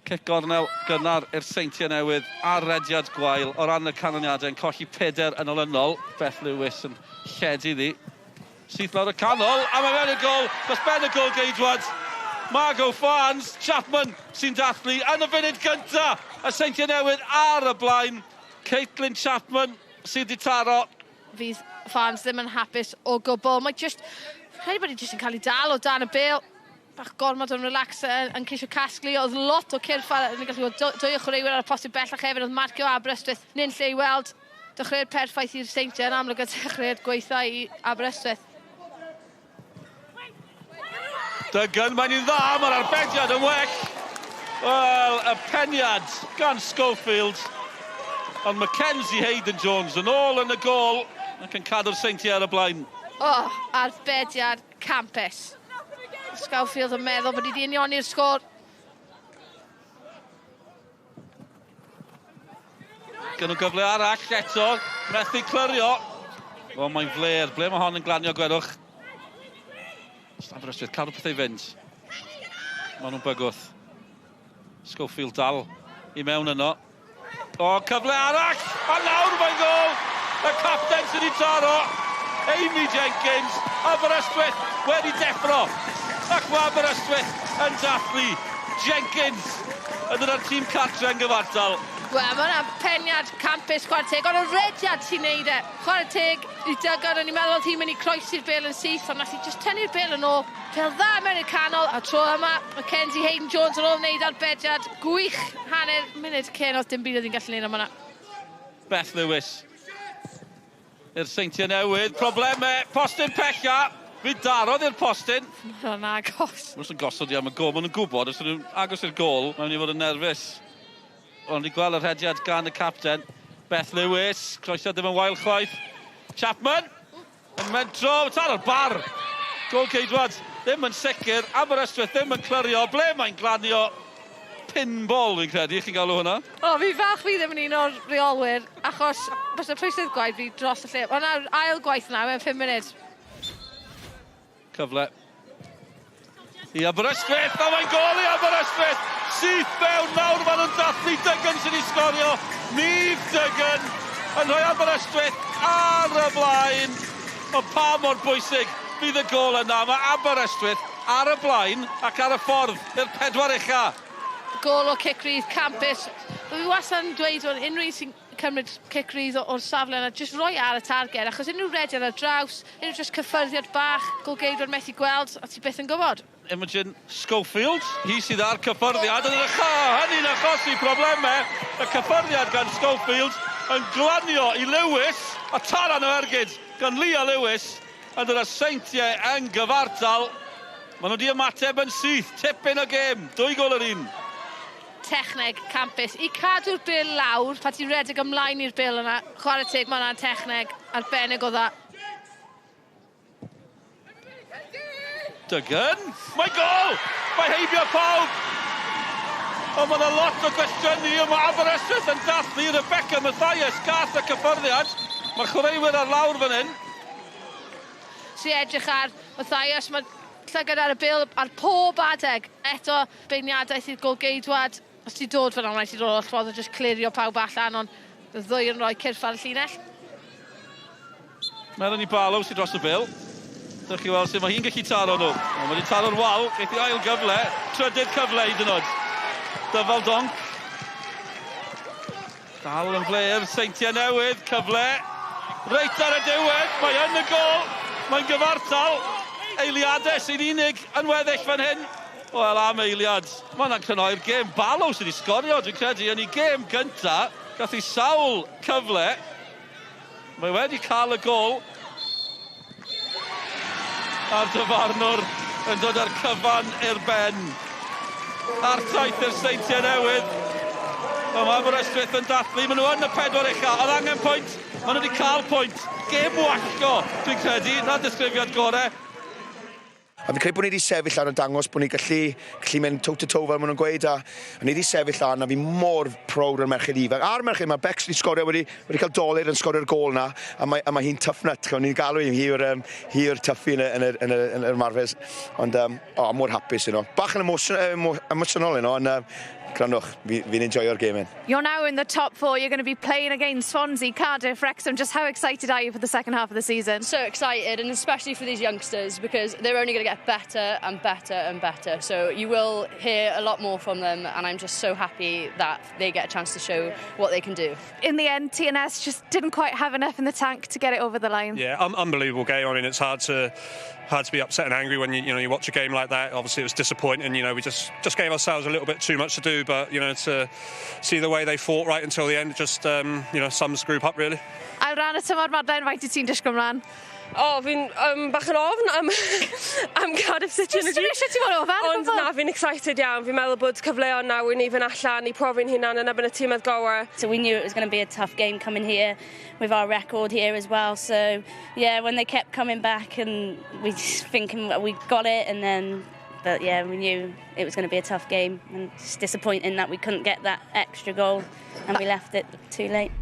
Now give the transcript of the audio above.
Cic gornel gynnar i'r Seintiau Newydd ar rediad gwael o ran y canlyniadau yn colli peder yn olynol. Beth Lewis yn lledu iddi. Syth lawr y canol a mae mewn i'r gol dros ben y gol geidwad. Margot Farnes, Chapman sy'n dathlu yn y funud gynta. Y Seintiau Newydd ar y blaen. Caitlin Chapman sydd wedi taro. Fydd Farnes ddim yn hapus o gwbl. Mae jyst... Credu bod hi jyst yn cael ei dal o dan y bêl. Bach gormod o'n relax yn, yn ceisio casglu. Oedd lot o cyrff ar, ni'n gallu gweld dwy o chwaraewyr ar y postyn bellach hefyd. Oedd marcio Aberystwyth nyn lle i weld dechreuad perffaith i'r Seintiau yn amlwg a dechreuad gweitha i Aberystwyth. Duggan, mae'n un dda, mae'r arbediad yn well. Wel, y peniad gan Schofield. Ond Mackenzie Hayden Jones yn ôl yn y gôl ac yn cadw'r Seintiau ar y blaen. O, oh, arbediad campus. Schofield yn meddwl bod wedi unioni'r sgôr. Gan nhw gyfle arall eto, methu clirio. O, mae'n fler. Ble mae hon yn glanio, gwelwch? Aberystwyth, cadw pethau i fynd. Maen nhw'n bygwth. Schofield dal i mewn yno. O, cyfle arall! A nawr mae'n gol! Y capten sydd wedi taro! Amy Jenkins, Aberystwyth wedi deffro! Ac mae Aberystwyth yn dathlu! Jenkins yn dod â'r tîm cartre yn gyfartal. Wel, mae hwnna'n peniad campus, chwarae teg, ond y rediad sy'n neud e. Chwarae teg i Duggan, o'n i'n meddwl oedd hi'n mynd i croesi'r bêl yn syth, ond nath hi jyst tynnu'r bêl yn ôl. Pêl dda mewn i'r canol, a tro yma, Mackenzie Hayden Jones ar ôl wneud arbediad gwych hanner munud cyn oedd dim byd oedd hi'n gallu neud am hwnna. Beth Lewis i'r Seintiau Newydd, problemau, postyn pella, fi darodd i'r postyn. Mae'n agos. Mae'n yn gosod i am y gol, maen nhw'n gwybod, os nhw'n agos i'r gol, mae'n mynd i fod yn nerfus. Ond i gweld y rhediad gan y capten, Beth Lewis, croesiad ddim yn wael chwaith. Chapman! Yn mentro, taro'r bar! Gôl ceidwad ddim yn sicr, Aberystwyth ddim yn clirio, ble mae'n glanio? Pinball fi'n credu, chi'n galw hwnna. O, fi falch fi ddim yn un o'r reolwyr, achos byse pwysedd gwaed fi dros y lle. Ond nawr, ail gwaith na, mewn 5 munud. Cyfle i Aberystwyth, a mae'n gôl i Aberystwyth! Syth mewn, nawr maen nhw'n dathlu Duggan sydd wedi sgorio. Neve Duggan yn rhoi Aberystwyth ar y blaen. Ond pa mor bwysig fydd y gôl yna? Mae Aberystwyth ar y blaen ac ar y ffordd i'r pedwar ucha. Gôl o cic rydd campus. Fi wastad yn dweud hwn, unrhyw un sy'n cymryd cic rydd o'r safle yna, jyst roi ar y targed, achos unrhyw rediad ar draws, unrhyw jyst cyffyrddiad bach, golgeidwad methu gweld, a ti byth yn gwybod. Imogen Schofield, hi sydd â'r cyffyrddiad yn yr hynny'n achosi problemau. Y cyffyrddiad gan Schofield yn glanio i Lewis, a taran o ergyd gan Leah Lewis yn dod â Seintiau yn gyfartal. Maen nhw wedi ymateb yn syth, tipyn o gêm, dwy gol yr un. Techneg campus i cadw'r bêl lawr pan ti'n redeg ymlaen i'r bêl yna. Chwarae teg, mae hwnna'n techneg arbennig o dda. Duggan, mae gol! Mae heibio pawb! Ond mae yna lot o gwestiynu, ond mae Aberystwyth yn dathlu Rebecca Mathias gath y cyffyrddiad. Mae chwaraewyr ar lawr fan hyn. Sy'n edrych ar Mathias, mae llygad ar y bêl ar pob adeg. Eto, Beirniadaeth i'r gôl-geidwad. Os ti'n dod fan 'na, rhaid ti dod o'r ffordd o jyst clirio pawb allan, ond y ddwy yn rhoi cyrff ar y llinell. Melanie Barlow sydd dros y bil. Dewch chi weld sut mae hi'n gallu taro nhw. O, mae wedi taro'r wal, geith hi ail gyfle, trydydd cyfle hyd yn oed. Dyfal Donk. Dal yn fler, Seintiau Newydd, cyfle. Reit ar y diwedd, mae yn y gol, mae'n gyfartal. Eiliadau sy'n unig yn weddill fan hyn. Wel, am eiliad, mae hwnna'n crynhoi'r gêm. Barlow sydd wedi sgorio, dwi'n credu, yn ei gêm gynta. Gath hi sawl cyfle. Mae wedi cael y gol. A'r dyfarnwr yn dod â'r cyfan i'r ben. Artaith i'r Seintiau Newydd. Mae Aberystwyth yn dathlu. Maen nhw yn y pedwar ucha. Oedd angen pwynt. Maen nhw wedi cael pwynt. Gêm wallgo, dwi'n credu. Na disgrifiad gorau. A fi'n credu bod ni wedi sefyll lan a dangos bod ni gallu, gallu mynd toe to toe fel maen nhw'n gweud a, a ni wedi sefyll lan a fi mor proud o'r merched ifanc. A'r merched, mae Bex wedi sgorio wedi, wedi cael dolur yn sgorio'r gôl na a mae, a mae hi'n tough nut. Ch'mo, ni'n galw hi, hi yw'r um, hi yw'r toughie yn y, yn y, yn y, yn yr ymarfer. Ond um, oh, mor hapus you know. Bach yn emotion, emo, emosiynol you know, ond um, Grandwch, fi'n enjoyo'r game hyn. You're now in the top four. You're going to be playing against Swansea, Cardiff, Wrexham. Just how excited are you for the second half of the season? So excited, and especially for these youngsters, because they're only going to get better and better and better. So you will hear a lot more from them, and I'm just so happy that they get a chance to show what they can do. In the end, TNS just didn't quite have enough in the tank to get it over the line. Yeah, unbelievable game. I mean, it's hard to be upset and angry when you watch a game like that. Obviously, it was disappointing. We just gave ourselves a little bit too much to do, but to see the way they fought right until the end, just sums the group up, really. Ail ran y tymor, Madeleine, faint i ti'n disgwyl ymlaen? O, fi'n bach yn ofn am Cardiff City. Dim eisiau ti fod ofn. Ond na, fi'n excited iawn. Fi'n meddwl bod cyfleon nawr i ni fynd allan i profi'n hunan yn erbyn y tîm gorau. So we knew it was going to be a tough game coming here with our record here as well. So yeah, when they kept coming back and we just thinking we got it, and then, but yeah, we knew it was going to be a tough game and it's disappointing that we couldn't get that extra goal and we left it too late.